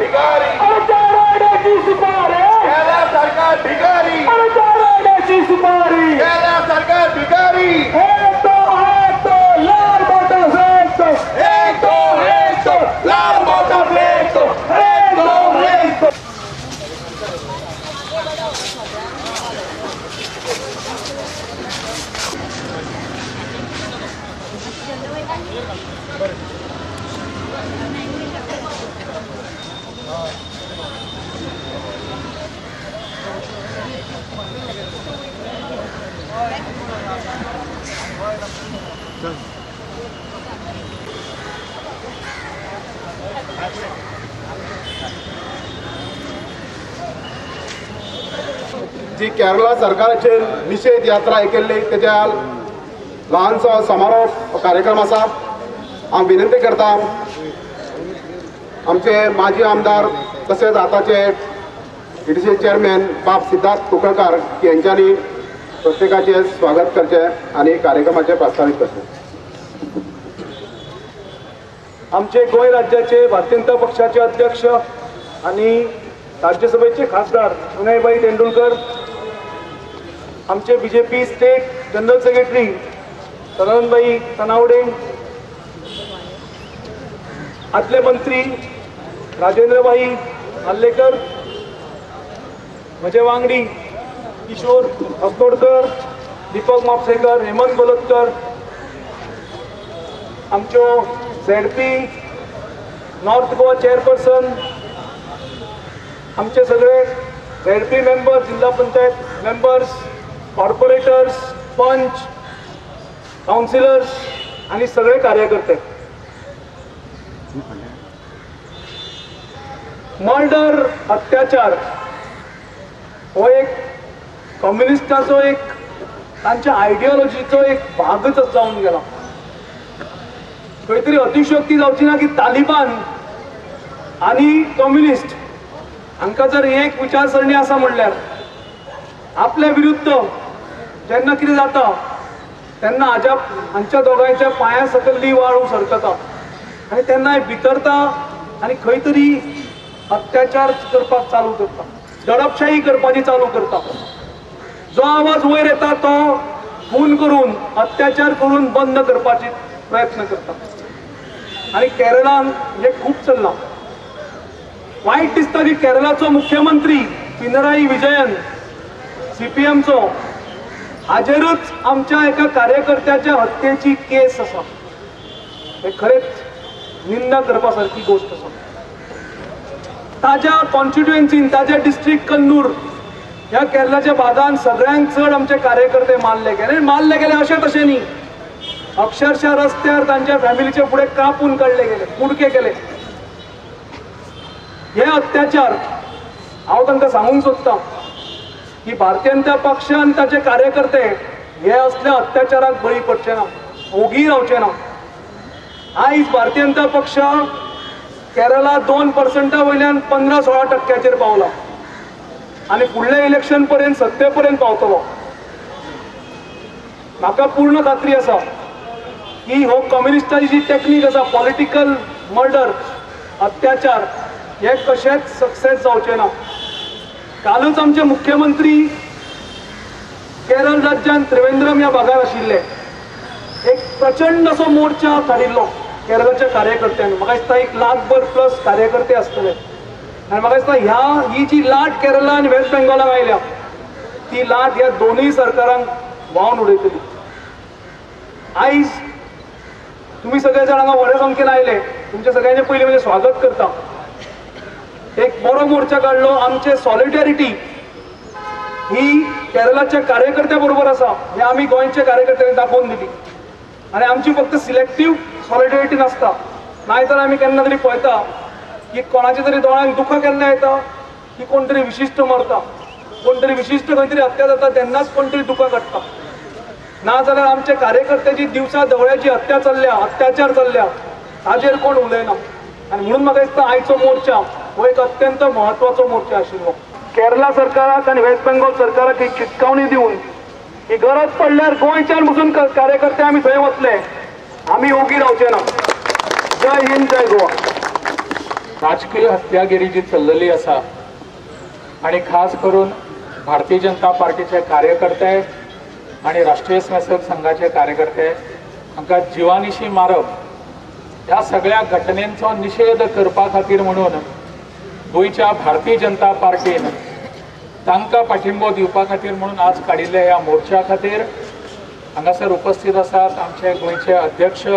भिकारी, केरला सरकार भिकारी, केरला सरकार भिकारी। एक दो लाल मोटर एक दो, एक दो, एक दो लाल मोटर एक दो, एक दो, एक दो। जी केरला सरकाराचेर निषेध यात्रा केल्ली तेच्या ल्हानसो समारोप कार्यक्रम आसा। हांव विनंती करता आमचे माजी आमदार तशेंच आतांचे ईडीसी चेअरमॅन बाब सिद्धार्थ कुंकळकार यांच्यानी प्रत्येकाचे स्वागत करचें आनी कार्यक्रमाचें प्रस्तावीत करचें। आमचे गोंय राज्याचे भारतीय जनता पक्षाचे अध्यक्ष आनी राज्यसभेचे खासदार विनयभाई तेंडुलकर, आमचे BJP state general secretary Sadanandbhai Tanavade, आदले मंत्री राजेंद्रभाई आर्लेकर, म्हजे वांगडी किशोर अस्नोडकर, दीपक म्हापसेकर, हेमंत गोलतकर, आमच्यो झेडपी नॉर्थ गोवा चेअरपर्सन, आमचे सगळे झेडपी मेंबर्स, जिल्हा पंचायत मेंबर्स, कॉर्पोरेटर्स, पंच, काउन्सिलर्स आनी सगळे कार्यकर्ते। मर्डर, अत्याचार हो एक कम्युनिस्टाचो एक तांच्या आयडियोलॉजीचो एक भागच जावन गेला। खंय तरी अतिशयोक्ती जावची ना की तालिबान आनी कम्युनिस्ट हांकां जर एक विचारसरणी आसा म्हणल्यार आपल्या विरुद्ध जेन्ना कितें जाता तेन्ना हाज्या हांच्या दोगांयच्या पांया सकयली वाळू सरकता आनी तेन्ना भितरता आनी खंय तरी अत्याचार करपाक चालू करता, दडपशाही करपाची चालू करता। जो आवाज वयर येता तो खून करून, अत्याचार करून बंद करपाची प्रयत्न करता आनी केरळान हें खूब चल्लां। वायट दिसता की केरळाचो मुख्यमंत्री पिनराई विजयन सीपीएमचो हाजेरूच आमच्या एका कार्यकर्त्याच्या हत्येची केस आसा। हे खरेंच निंदा करपा सारकी गोश्ट आसा। ताज्या कॉन्स्टिट्युएन्सीन, ताज्या डिस्ट्रिक्ट कन्नूर ह्या केरळाच्या भागान सगळ्यांत चड आमचे कार्यकर्ते मारले गेले। मारले गेले अशें तशें न्ही, अक्षरशः रस्त्यार तांच्या फॅमिलीच्या फुडें कापून काडले गेले, कुडके केले। हे अत्याचार हांव तांकां सांगूंक सोदतां की भारतीय जनता पक्ष आनी ताचे कार्यकर्ते हे असल्या अत्याचाराक बळी पडचे ना, ओगी रावचे ना। आयज भारतीय जनता पक्ष केरला 2% वयल्यान 15-16% पावला आनी फुडल्या इलेक्शन पर्यंत सत्ते पर्यंत पावतलो। म्हाका पूर्ण खात्री आसा की हो कम्युनिस्टाची जी टेक्नीक आसा, पॉलिटिकल मर्डर, अत्याचार, हे कशेंच सक्सेस जावचें ना। कालूच आमचे मुख्यमंत्री केरळ राज्यान त्रिवेंद्रम ह्या भागार आशिल्ले, एक प्रचंड असो मोर्चा काडिल्लो केरळाच्या कार्यकर्त्यांनी। म्हाका दिसता 1 लाखभर प्लस कार्यकर्ते आसतले आनी म्हाका दिसता ही जी लाट केरला आनी वेस्ट बेंगॉलाक आयल्या ती लाट ह्या दोनूय सरकारांक व्हांवन उडयतली। आयज तुमी सगळे जाण हांगा व्हडा संख्येन आयले, तुमच्या सगळ्यांचे पयलीं म्हणजे स्वागत करता। एक बरो मोर्चा काडलो, आमचे सॉलिडॅरिटी ही केरळाच्या कार्यकर्त्या बरोबर आसा हे आमी गोंयच्या कार्यकर्त्यांनी दाखोवन दिली। आनी आमची फक्त सिलेक्टीव सॉलिडॅरिटी नासता, नायतर आमी केन्ना तरी पळयता की कोणाच्या तरी दोळ्यांक दुखां केन्ना येता की कोण तरी विशिश्ट मरता, कोण तरी विशिश्ट खंय तरी हत्या जाता तेन्नाच कोण तरी दुखां काडटा। ना जाल्यार आमच्या कार्यकर्त्याची दिवसा धवळ्याची हत्या चल्ल्या, अत्याचार चल्ल्या, ताजेर कोण उलयना। आनी म्हणून म्हाका दिसता आयचो मोर्चा हो एक अत्यंत म्हत्वाचो मोर्चा आशिल्लो। केरला सरकाराक आनी वेस्ट बेंगॉल सरकाराक एक चिटकावणी दिवन की गरज पडल्यार गोंयच्यान पसून कार्यकर्ते आमी थंय वतले, आमी ओगी रावचे ना। जय हिंद, जय गोवा। राजकीय हत्यागिरी जी चल्लेली आसा आनी खास करून भारतीय जनता पार्टीचे कार्यकर्ते आनी राष्ट्रीय स्वयंसेवक संघाचे कार्यकर्ते हांकां जिवानिशी मारप ह्या सगळ्या घटनेंचो निशेध करपा खातीर म्हणून गोंयच्या भारतीय जनता पार्टीन तांकां पाठिंबो दिवपा खातीर म्हणून आज काडिल्ल्या ह्या मोर्चा खातीर हांगासर उपस्थित आसात आमचे गोंयचे अध्यक्ष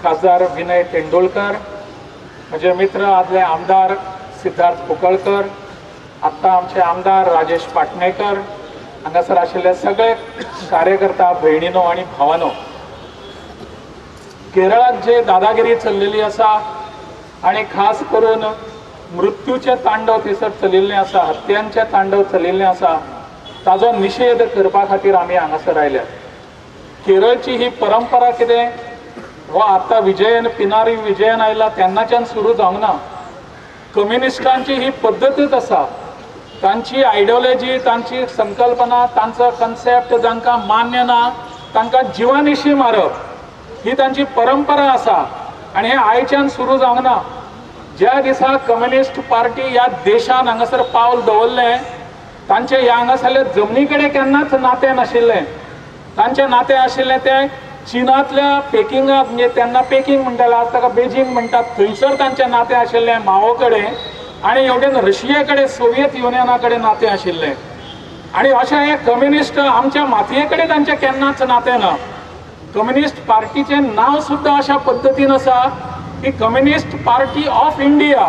खासदार विनय तेंडुलकर, म्हजे मित्र आदले आमदार सिद्धार्थ कुंकळकर, आत्तां आमचे आमदार राजेश पाटणेकर, हांगासर आशिल्ले सगळे कार्यकर्ता भयणीनो आनी भावानो, केरळात जे दादागिरी चल्लेली आसा आनी खास करून मृत्यूचे तांडव थंयसर चलिल्लें आसा, हत्यांचे तांडव चलिल्लें आसा, ताजो निशेध करपा खातीर आमी हांगासर आयल्यात. केरळची ही परंपरा कितें हो आतां विजयन पिनारी विजयन आयला तेन्नाच्यान सुरू जावंक ना. कम्युनिस्टांची ही पद्दतच आसा, तांची आयडियोलॉजी, तांची संकल्पना, तांचो कन्सेप्ट जांकां मान्य ना तांकां जिवानिशी मारप ही तांची परंपरा आसा आनी हें आयच्यान सुरू जावंक ना. ज्या दिसा कम्युनिस्ट पार्टी ह्या देशान हांगासर पावल दवरलें तांचे ह्या हांगासरले जमनी कडेन केन्नाच नातें नाशिल्लें. तांचें नातें आशिल्लें तें चिनांतल्या पेकिंगाक, म्हणजे तेन्ना पेकिंग म्हणटाले, आज ताका बेजिंग म्हणटात, थंयसर तांचें नातें आशिल्लें माओ कडेन आनी हेवटेन रशिये कडेन, सोवियत युनियना कडेन नातें आशिल्लें. आनी अशें हे कम्युनिस्ट आमच्या मातये कडेन तांचें केन्नाच नातें ना. कम्युनिस्ट पार्टीचें नांव सुद्दां अशा पद्दतीन आसा की कम्युनिस्ट पार्टी ऑफ इंडिया,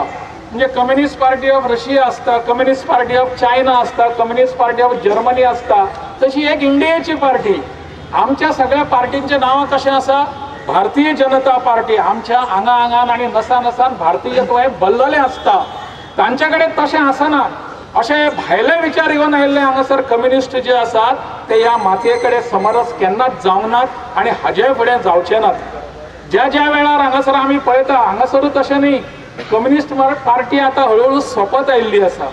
म्हणजे कम्युनिस्ट पार्टी ऑफ रशिया आसता, कम्युनिस्ट पार्टी ऑफ चायना आसता, कम्युनिस्ट पार्टी ऑफ जर्मनी आसता, तशी एक इंडियेची पार्टी. आमच्या सगळ्या पार्टींचें नांवां कशें आसा, भारतीय जनता पार्टी. आमच्या आंगा आंगान आनी नसा नसान भारतीयत्व हें बल्ललें आसता, तांचे कडेन तशें आसना. अशे भायले विचार घेवन आयिल्ले हांगासर कम्युनिस्ट जे आसात ते ह्या मातये कडेन समरस केन्नाच जावंक नात आनी हाजे फुडें जावचे नात. ज्या ज्या वेळार हांगासर आमी पळयता, हांगासरूच अशें न्ही, कम्युनिस्ट पार्टी आतां हळुहळू सोंपत आयिल्ली आसा.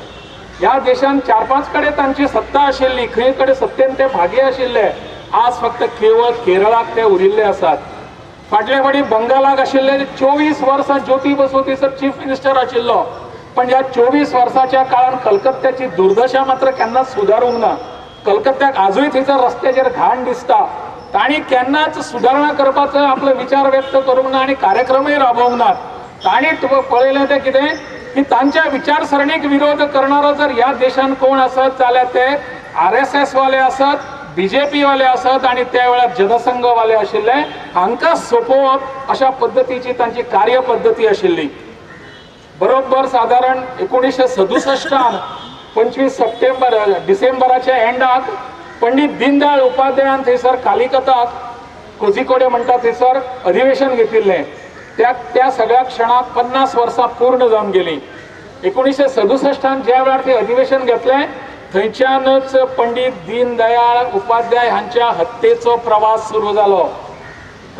ह्या देशान 4-5 कडेन तांची सत्ता आशिल्ली, खंय कडेन सत्तेन ते भागी आशिल्ले, आज फक्त केवळ केरळाक ते उरिल्ले आसात. फाटल्या फाटी बंगालाक आशिल्ले 24 वर्सां ज्योती बसू थंयसर चीफ मिनिस्टर आशिल्लो, पण ह्या 24 वर्साच्या काळान कलकत्त्याची दुर्दशा मात्र केन्नाच सुदारूंक ना. कलकत्त्याक आजूय थंयसर रस्त्याचेर घाण दिसता. तांणी केन्नाच सुदारणा करपाचो आपलो विचार व्यक्त करूंक ना आनी कार्यक्रमूय राबोवंक नात. तांणी पळयलें तें कितें की तांच्या विचारसरणीक विरोध करणारो जर ह्या देशान कोण आसत जाल्यार ते RSS वाले आसत, BJP वाले आसत आनी त्या वेळार जनसंघवाले आशिल्ले, हांकां सोपोवप अशा पद्दतीची तांची कार्यपद्दती आशिल्ली. बरोबर सादारण 1967 25 सप्टेंबर डिसेंबराच्या एंडाक पंडित दीनदयाळ उपाध्यायान थंयसर कालिकताक कोझिकोडे म्हणटा थंयसर अधिवेशन घेतिल्लें. त्या त्या सगळ्या क्षणाक 50 वर्सां पूर्ण जावन गेली. 1967 ज्या वेळार ते अधिवेशन घेतलें थंयच्यानच पंडित दीनदयाळ उपाध्याय हांच्या हत्येचो प्रवास सुरू जालो.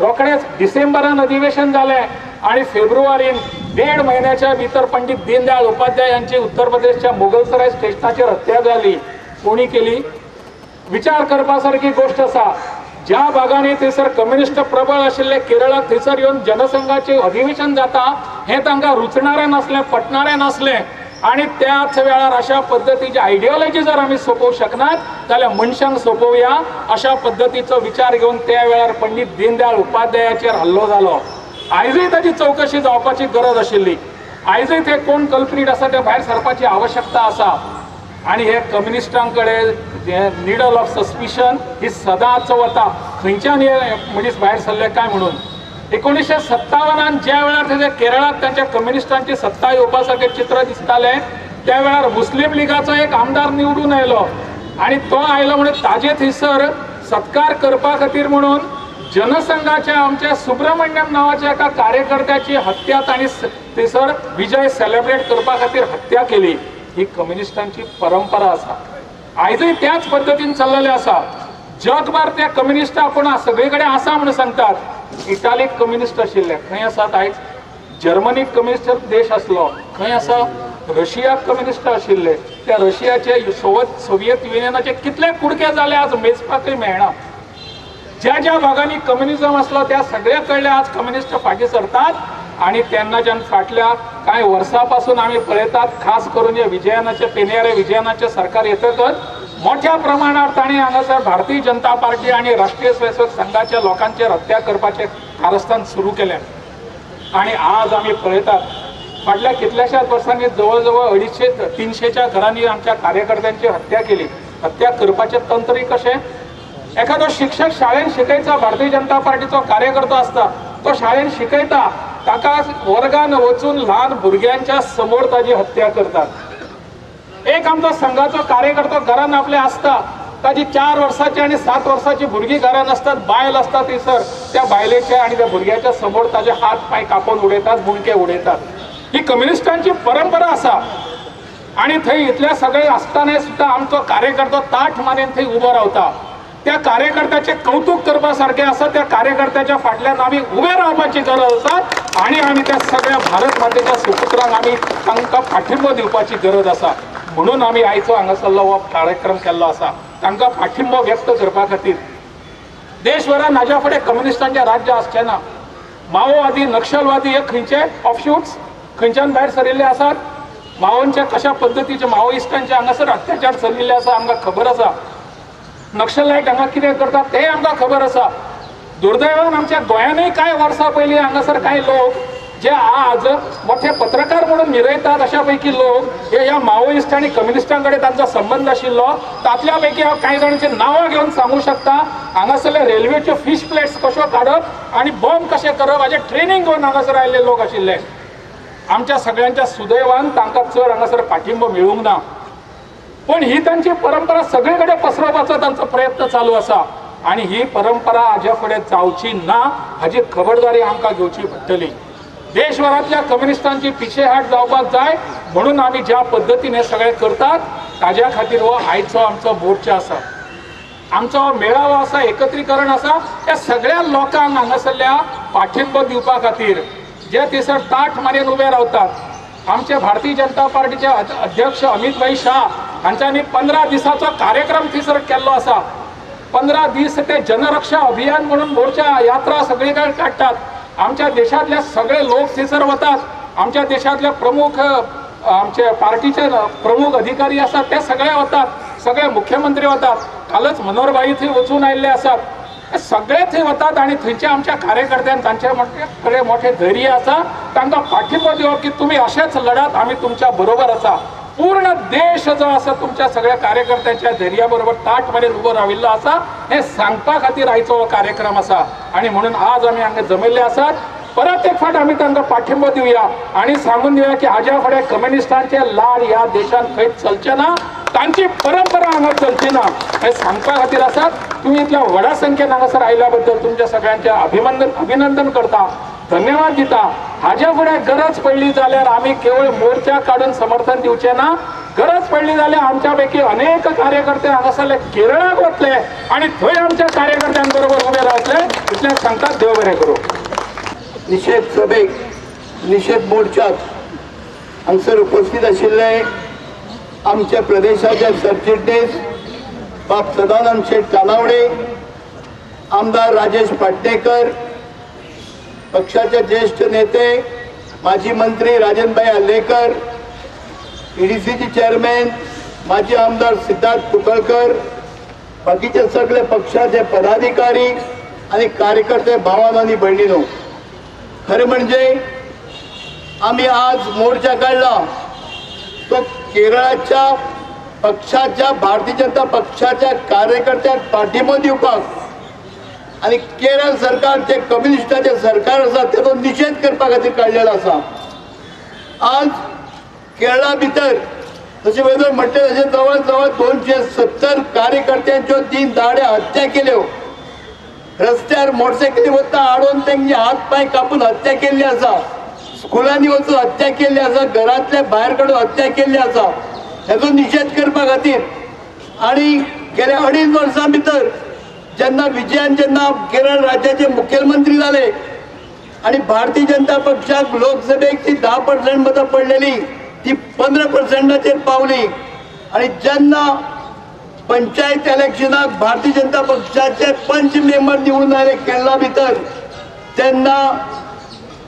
रोखडेच डिसेंबरान अधिवेशन जालें आनी फेब्रुवारीन 1.5 म्हयन्याच्या भितर पंडित दीनदयाळ उपाध्याय यांची उत्तर प्रदेशच्या मुघलसराय स्टेशनाचेर हत्या जाली. कोणी केली? विचार करपा सारकी गोष्ट आसा. ज्या भागांनी थंयसर कम्युनिस्ट प्रबळ आशिल्ले केरळाक थंयसर येवन जनसंघाचें अधिवेशन जाता हें तांकां रुचणारें नासलें, पटणारें नासलें आनी त्याच वेळार अशा पद्दतीची आयडियोलॉजी जर आमी सोपोवंक शकनात जाल्यार मनशांक सोपोवया अशा पद्दतीचो विचार घेवन त्या वेळार पंडित दीनदयाळ उपाध्यायाचेर हल्लो जालो. आयजूय ताची चवकशी जावपाची गरज आशिल्ली. आयजूय ते कोण कल्प्रीट आसा ते भायर सरपाची आवश्यकता आसा. आनी हे कम्युनिस्टां कडेन निडल ऑफ सस्पिशन ही सदांच वता, खंयच्यान हे मनीस भायर सरले काय म्हणून. 1957 ज्या वेळार थंय केरळाक तांच्या कम्युनिस्टांची सत्ता येवपा सारकें चित्र दिसतालें त्या वेळार मुस्लीम लिगाचो एक आमदार निवडून आयलो आनी तो आयलो म्हणून ताजे थंयसर सत्कार करपा खातीर म्हणून जनसंघाच्या आमच्या सुब्रमण्यम नांवाच्या एका कार्यकर्त्याची हत्या तांणी थंयसर विजय सेलेब्रेट करपा खातीर हत्या केली. ही कम्युनिस्टांची परंपरा आसा, आयजूय त्याच पद्दतीन चल्लेलें आसा. जगभर त्या कम्युनिस्ट आपूण सगळे कडेन आसा म्हणून सांगतात. इटालीक कम्युनिस्ट आशिल्ले खंय आसात आयज? जर्मनीक कम्युनिस्ट देश आसलो खंय आसा? रशियाक कम्युनिस्ट आशिल्ले, त्या रशियाचे सोवियत युनियनाचे कितले कुडके जाले आज मेजपाकय मेळना. ज्या ज्या भागांनी कम्युनिझम आसलो त्या सगळ्या कडले आज कम्युनिस्ट फाटीं सरतात. आनी तेन्नाच्यान फाटल्या कांय वर्सां पासून आमी पळयतात, खास करून हे विजयनाचे पेनेरे विजयनाचे सरकार येतकच मोठ्या प्रमाणार तांणी हांगासर भारतीय जनता पार्टी आनी राष्ट्रीय स्वयंसेवक संघाच्या लोकांचेर हत्या करपाचें कारस्थान सुरू केलें. आनी आज आमी पळयतात फाटल्या कितल्याशाच वर्सांनी जवळ जवळ 250-300च्या घरांनी आमच्या कार्यकर्त्यांची हत्या केली. हत्या करपाचें तंत्रय कशें, एखादो शिक्षक शाळेन शिकयता, भारतीय जनता पार्टीचो कार्यकर्तो आसता, तो शाळेन शिकयता, ताका वर्गान वचून ल्हान भुरग्यांच्या समोर ताजी हत्या करतात. एक आमचो संघाचो कार्यकर्तो घरान आपले आसता, ताजी 4 वर्साची आनी 7 वर्साची भुरगीं घरान आसतात, बायल आसता थंयसर, त्या बायलेच्या आनी त्या भुरग्याच्या समोर ताजे हात पांय कापून उडयतात, मुंडके उडयतात. ही कम्युनिस्टांची परंपरा आसा. आनी थंय इतल्या सगळे आसतना सुद्दां आमचो कार्यकर्तो ताठ मानेन थंय उबो रावता. त्या कार्यकर्त्याचे कौतुक करपा सारकें आसा, त्या कार्यकर्त्याच्या फाटल्यान आमी उबे रावपाची गरज आसा आनी आमी त्या सगळ्या भारत मातेच्या सुपुत्रांक आमी तांकां पाठिंबो दिवपाची गरज आसा. म्हणून आमी आयचो हांगासरलो हो कार्यक्रम केल्लो आसा, तांकां पाठिंबो व्यक्त करपा खातीर. देशभरान हाज्या फुडें कम्युनिस्टांचें राज्य आसचें ना. माओवादी, नक्षलवादी हे खंयचे ऑफशूट्स खंयच्यान भायर सरिल्ले आसात, माओंच्या कशा पद्दतीचे माओइस्टांचे हांगासर अत्याचार चलिल्ले आसा आमकां खबर आसा. नक्षलायट हांगा कितें करतात तें आमकां खबर आसा. दुर्दैवान आमच्या गोंयानूय कांय वर्सां पयलीं हांगासर कांय लोक जे आज मोठे पत्रकार म्हणून मिरयतात अशा पैकी लोक हे ह्या माओइस्ट आनी कम्युनिस्टां कडेन तांचो संबंद आशिल्लो. तांतल्या पैकी हांव कांय जाणांची नांवां घेवन सांगूंक शकता. हांगासरले रेल्वेच्यो फिश प्लेट्स कश्यो काडप आनी बॉम्ब कशें करप हाजें ट्रेनींग घेवन हांगासर आयिल्ले लोक आशिल्ले. आमच्या सगळ्यांच्या सुदैवान तांकां चड हांगासर पाठिंबो मेळूंक ना, पण ही तांची परंपरा सगळे कडेन पसरोवपाचो तांचो प्रयत्न चालू आसा आनी ही परंपरा हाज्या फुडें जावची ना हाजी खबरदारी आमकां घेवची पडटली. देशभरांतल्या कम्युनिस्टांची पिछेहाट जावपाक जाय म्हणून आमी ज्या पद्दतीन हे सगळें करतात ताज्या खातीर हो आयचो आमचो मोर्चा आसा, आमचो मेळावो आसा, एकत्रीकरण आसा. त्या सगळ्या लोकांक हांगासरल्या पाठिंबो दिवपा खातीर जे थंयसर ताठ मानेन उबे रावतात. आमचे भारतीय जनता पार्टीचे अध्यक्ष अमित भाई शाह हांच्यांनी 15 दिसाचो कार्यक्रम थंयसर केल्लो आसा. 15 दीस ते जनरक्षा अभियान म्हणून मोर्चा यात्रा सगळी कडेन काडटात. आमच्या देशांतले सगळे लोक थंयसर वतात. आमच्या देशांतले प्रमुख आमचे पार्टीचे प्रमुख अधिकारी आसात ते सगळे वतात, सगळे मुख्यमंत्री वतात. कालच मनोहरभाई थंय वचून आयिल्ले आसात. सगळे थंय वतात आनी थंयचे आमच्या कार्यकर्त्यांक तांचे कडेन मोठे धैर्य आसा, तांकां पाठिंबो दिवप की तुमी अशेंच लढात, आमी तुमच्या बरोबर आसा. पूर्ण देश जो आसा तुमच्या सगळ्या कार्यकर्त्यांच्या धैर्या बरोबर ताठ मेरेन उबो राविल्लो आसा हें सांगपा खातीर आयचो हो कार्यक्रम आसा. आनी म्हणून आज आमी हांगा जमिल्ले आसात. परत एक फावट आमी तांकां पाठिंबो दिवया आनी सांगून दिवया की हाज्या फुडें कम्युनिस्टांचे लाड ह्या देशांत खंयच चलचे ना, तांची परंपरा हांगा चलची ना हें सांगपा खातीर आसात. तुमी इतल्या व्हडा संख्येन हांगासर आयिल्ल्या बद्दल तुमच्या सगळ्यांचे अभिनंदन करता, धन्यवाद दिता. हाज्या फुडें गरज पडली जाल्यार आमी केवळ मोर्चा काडून समर्थन दिवचें ना, गरज पडली जाल्यार आमच्या पैकी अनेक कार्यकर्ते हांगासरले केरळाक वतले आनी थंय आमच्या कार्यकर्त्यां बरोबर उबे रावतले. इतलें सांगतात. देव बरें करूं. निषेध सभेक, निषेध मोर्चाक हांगसर उपस्थित आशिल्ले आमच्या प्रदेशाचे सरचिटणीस बाब सदानंद शेट तानावडे, आमदार राजेश पाटणेकर, पक्षाचे ज्येष्ठ नेते माजी मंत्री राजनभाई आर्लेकर, ईडीसीचे चेअरमॅन माजी आमदार सिद्धार्थ कुंकळकर, बाकीचे सगळे पक्षाचे पदाधिकारी आणि कार्यकर्ते भावांनो आणि भयणींनो, खरं म्हणजे आम्ही आज मोर्चा काढला तो केरळाच्या पक्षाच्या भारतीय जनता पक्षाच्या कार्यकर्त्यांक पाठिंबो दिवपाक आनी केरळ सरकार जे कम्युनिस्टाचें सरकार आसा तेजो निशेध करपा खातीर काडलेलो आसा. आज केरळा भितर जशें वेदर म्हटलें तशें जवळ जवळ 270 कार्यकर्त्यांच्यो 3 दाड्या हत्या केल्यो. रस्त्यार मोटरसायकली वता आडोवन तेंचे हात पांय कापून हत्या केल्ली आसा, स्कुलांनी वचून हत्या केल्ली आसा, घरांतले भायर काडून हत्या केल्ली आसा. हेजो निशेध करपा खातीर आनी गेल्या 2.5 वर्सां भितर जेन्ना विजयान जेन्ना केरळ राज्याचे मुख्यमंत्री जाले आनी भारतीय जनता पक्षाक लोकसभेक ती 10% मतां पडलेली ती 15%चेर पावली आनी जेन्ना पंचायत इलेक्शनाक भारतीय जनता पक्षाचे पंच मेंबर निवडून आयले केरळा भितर तेन्ना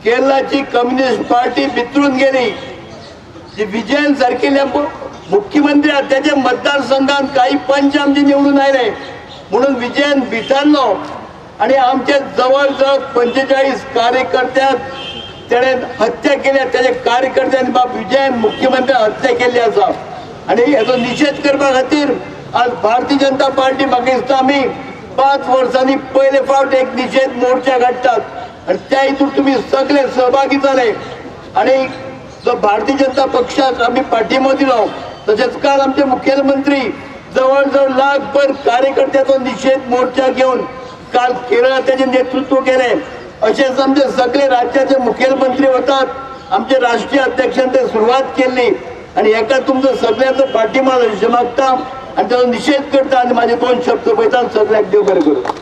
केरळाची कम्युनिस्ट पार्टी बिथरून गेली. जी विजयन सारकेल्या मुख्यमंत्री त्याच्या मतदारसंघात काही पंच आमचे निवडून आयले म्हणून विजयन बिथरलो आणि आमचे जवळजवळ 45 कार्यकर्त्यांक त्याने हत्या केल्या. त्याच्या कार्यकर्त्यांनी बाब विजयन मुख्यमंत्री हत्या केल्ली आसा आनी हेचो निशेध करपा खातीर आज भारतीय जनता पार्टी म्हाका दिसता आमी 5 वर्सांनी पयले फावट एक निशेध मोर्चा काडटात आनी त्या हितून तुमी सगळे सहभागी जाले आनी जो भारतीय जनता पक्षाक आमी पाठिंबो दिलो. तशेंच काल आमचे मुखेलमंत्री जवळ जवळ लाखभर कार्यकर्त्याचो निशेध मोर्चा घेवन काल केरळात त्याचे नेतृत्व केले. अशेंच आमचे सगळे राज्याचे मुखेलमंत्री वतात, आमचे राष्ट्रीय अध्यक्षान ते सुरवात केल्ली आनी हेका तुमचो सगळ्यांचो पाठिंबो अशें मागता आनी ताचो निशेध करता आनी म्हाजे 2 शब्द पळयता. सगळ्यांक देव बरें करूं.